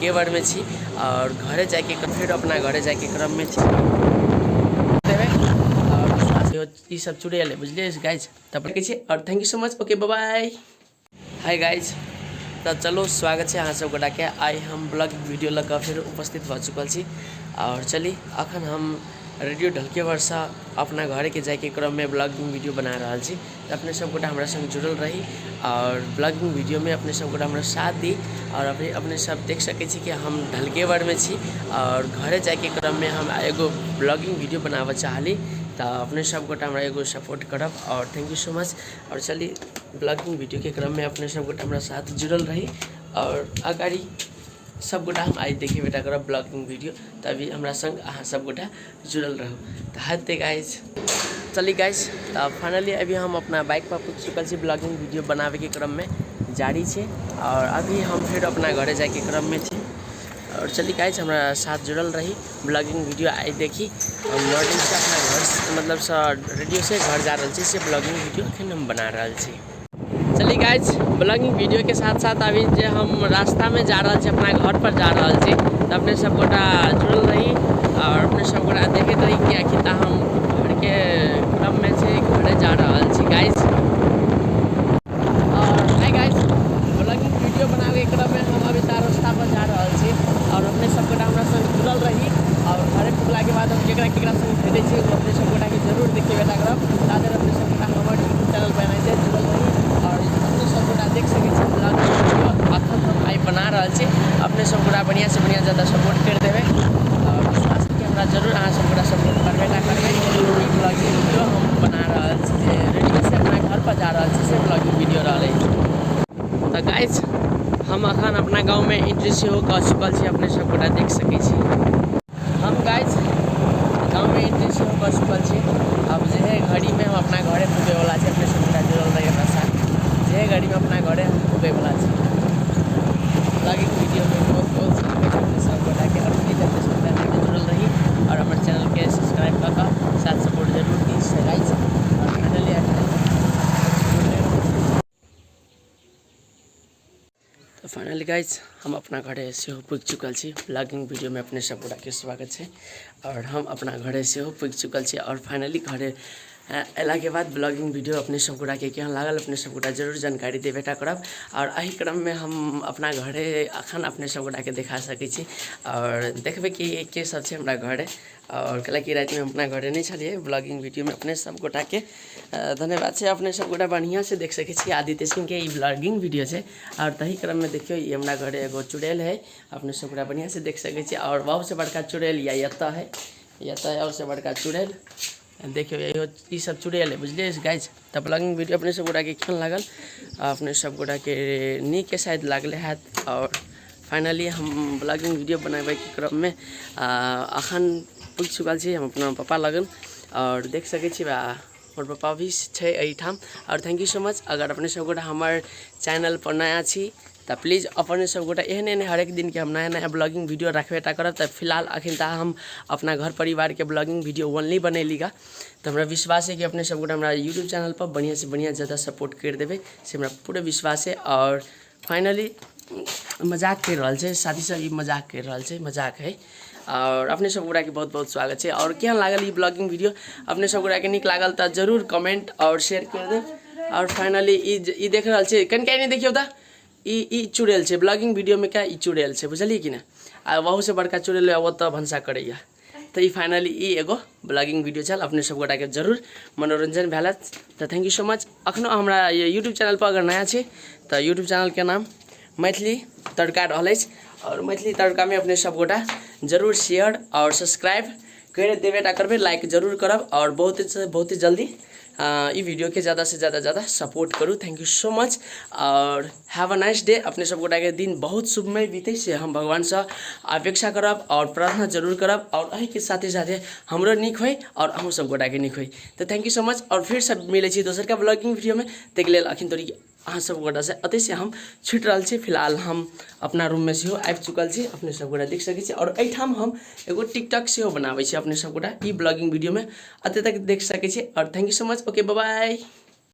केवरमे छी आओर घरे जाइके फेर अपना घरे जाइके क्रममे छी देबै आओर ई सब चुड़ैल बुझलियै गाइज तब रखै छी आओर thank you so much okay bye hi guys. तऽ चलू स्वागत छै अहाँ सब गोटाके। आइ हम ब्लॉग वीडियो लऽ कऽ फेर उपस्थित भऽ चुकल छी आओर चली अखन हम रेडियो ढलकेवरसँ अपना घरके जाइके क्रममे ब्लॉगिंग वीडियो बना रहल छी। तऽ अपने सब गोटा हमरा सङ्ग जुड़ल रही आओर ब्लॉगिंग वीडियोमे अपने सब गोटा हमरा साथ दी। आओर अभी अपने सब देख सकै छी कि हम ढलकेवरमे छी आओर घरे जाइके क्रममे हम एगो ब्लॉगिंग वीडियो बनाबऽ चाहली। तऽ अपने सब गोटा हमरा एगो सपोर्ट करब आओर thank you so much. आओर चली ब्लॉगिंग वीडियोके क्रममे अपने सब गोटा हमरा साथ जुड़ल रही आओर अगाडि सब गोटा हम आइ देखेबे टा करब ब्लॉगिंग वीडियो। तऽ अभी हमरा सङ्ग अहाँ सब गोटा जुड़ल रहू। तऽ हेतै गाइज। चली गाइज तऽ फाइनली अभी हम अपना बाइक पर पुग चुकल छी। ब्लॉगिंग वीडियो बनाबैके क्रममे जारी छै आओर अभी हम फेर अपना घरे जाइके क्रममे छी। आओर चली गाइज हमरा साथ जुड़ल रही ब्लॉगिंग वीडियो आइ देखी। हम मॉर्निंगसँ अपना घर मतलब सँ रेडियोसँ घर जा रहल छी से ब्लॉगिंग वीडियो अखन हम बना रहल छी। चली गाइज ब्लॉगिंग वीडियो के साथ साथ अभी जे हम रास्तामे जा रहल छी अपना घर पर जा रहल छी। तऽ अपने सब गोटा जुड़ल रही आओर अपने सब गोटा देखैत रही कि आखिर तऽ हम घरके क्रममे छी घरे जा रहल छी गाइज। और हाय गाइज ब्लॉगिंग वीडियो बनाबे क्रममे हम अभी तऽ रास्ता पर जा रहल छी और अपने सब गोटा हमरा संग जुड़ल रही। और घरे पुगलाके बाद हम केकरा केकरा संग भेटै छी ओ अपने सब गोटाके जरूर देखेबे टा करब। ताधरि अपने सब गोटा हमर यूट्यूब चैनल पर एनाहिते जुड़ल रही और अपने सब गोटा देख सकै छी ब्लॉगिंग वीडियो अखन हम आइ बना रहल छी। अपने सब गोटा बढ़िआँ से बढ़िआँ ज्यादा सपोर्ट करि देबै और विश्वास कि हमरा जरूर अहाँ सब गोटा सपोर्ट करबे टा करबै। ई ब्लॉगिंग वीडियो हम बना रहल छी जे रेडियो से अपना घर पर जा रहल छी से ब्लॉगिंग वीडियो रहलै। तऽ गाइज हम अखन अपना गाँवमे एंट्री सेहो कऽ चुकल छी। अपने सब गोटा देख सकै छी हम गाइज गाँवमे एंट्री सेहो कऽ चुकल छी। अब जे है घड़ीमे हम अपना घरे पुगैवला छी। अपने सब गोटा जुड़ल रही हमरा साथ जे घड़ीमे अपना घरे हम पुगैवला छी। ब्लॉगिंग वीडियोमे बहुत बहुत स्वागत छै अपने सब गोटाके। और प्लीज अपने सब गोटा जुड़ल रही और हमर चैनलके सब्सक्राइब कऽ कऽ साथ सपोर्ट जरूर दी गाइज। और फाइनली तऽ फाइनली गाइज हम अपना घरे सेहो पुगि चुकल छी। ब्लॉगिंग वीडियोमे अपने सब गोटाके स्वागत छै और हम अपना घरे सेहो पुगि चुकल छी। और फाइनली घरे अयलाके बाद ब्लॉगिंग वीडियो अपने सब गोटाके केहन लागल अपने सब गोटा जरूर जानकारी देबे टा करब। और एहि क्रममे हम अपना घरे अखन अपने सब गोटाके देखा सकै छी और देखबै कि के सब छै हमरा घरे। और कैलाकि रातिमे हम अपना घरे नहि छलियै ब्लॉगिंग वीडियोमे अपने सब गोटाके धन्यवाद छै। अपने सब गोटा बढ़िआँ से देख सकै छी आदित्य सिंहके ई ब्लॉगिंग वीडियो छै। और तही क्रममे देखियौ ई हमरा घरे एगो चुड़ैल है अपने सब गोटा बढ़िआँ से देख सकै छी। और बहुत से बड़का चुड़ैल या एतऽ है एतऽ और से बड़का चुड़ैल देखियौ इहो ई सब चुड़ैल है बुझलियै गाइज। तऽ ब्लॉगिंग वीडियो अपने सब गोटाके केहन लागल अपने सब गोटाके नीक शायद लागले हैत। और फाइनली हम ब्लॉगिंग वीडियो बनाबैके क्रममे अखन पुगि चुकल छी हम अपना पप्पा लगन और देख सकै छी हमर पप्पा भी छै एहिठाम। और thank you so much. अगर अपने सब गोटा हमर चैनल पर नया छी तऽ प्लीज अपने सब गोटा एहन एहन हरेक दिनके हम नया नया ब्लॉगिंग वीडियो रखबे टा करब। तऽ फिलहाल अखन तऽ हम अपना घर परिवारके ब्लॉगिंग वीडियो ओनली बनैली गा। तऽ हमरा विश्वास है कि अपने सब गोटा हमरा यूट्यूब चैनल पर बढ़िआँ से बढ़िआँ ज्यादा सपोर्ट करि देबै से हमरा पूरा विश्वास है। और फाइनली मजाक करि रहल छै साथी सब ई मजाक करि रहल छै मजाक है। और अपने सब गोटाके बहुत बहुत स्वागत छै। और केहन लागल ई ब्लॉगिंग वीडियो अपने सब गोटाके नीक लागल तऽ जरूर कमेंट और शेयर करि देब। और फाइनली ई देख रहल छै कनिका एने देखियौ तऽ ई चुड़ैल छै ब्लॉगिंग वीडियोमे क्या ई चुड़ैल छै बुझलियै कि नहि। आ वहूसँ बड़का चुड़ैल ओतऽ भनसा करैया। तऽ ई फाइनली ई एगो ब्लॉगिंग वीडियो छल अपने सब गोटाके जरूर मनोरंजन भेल हैत। तऽ thank you so much. अखनो हमरा यूट्यूब चैनल पर अगर नया छी तऽ यूट्यूब चैनलके नाम मैथिली तड़का रहल अछि और मैथिली तड़कामे अपने सब गोटा जरूर शेयर और सब्सक्राइब करि देबे टा करबै लाइक जरूर करब और बहुत से बहुत जल्दी ई वीडियोके ज़्यादा से ज़्यादा ज़्यादा सपोर्ट करू। Thank you so much और have a nice day. अपने सब गोटाके दिन बहुत शुभमय बीतै से हम भगवानसँ अपेक्षा करब और प्रार्थना जरूर करब और एहिके साथे साथे हमरो नीक होइ और अहूँ सब गोटाके नीक होइ। तऽ thank you so much. और फिर सब मिलै छी दोसरका ब्लॉगिंग वीडियोमे ताहिके लेल अखन तोरी अहाँ सब गोटासँ एतहिसँ हम छुटि रहल छी। फिलहाल हम अपना रूममे सेहो आबि चुकल छी अपने सब गोटा देख सकै छी। और एहिठाम हम एगो टिकटॉक सेहो बनाबै छी अपने सब गोटा ई ब्लॉगिंग वीडियोमे एते तक देख सकै छी। और thank you so much. Okay bye.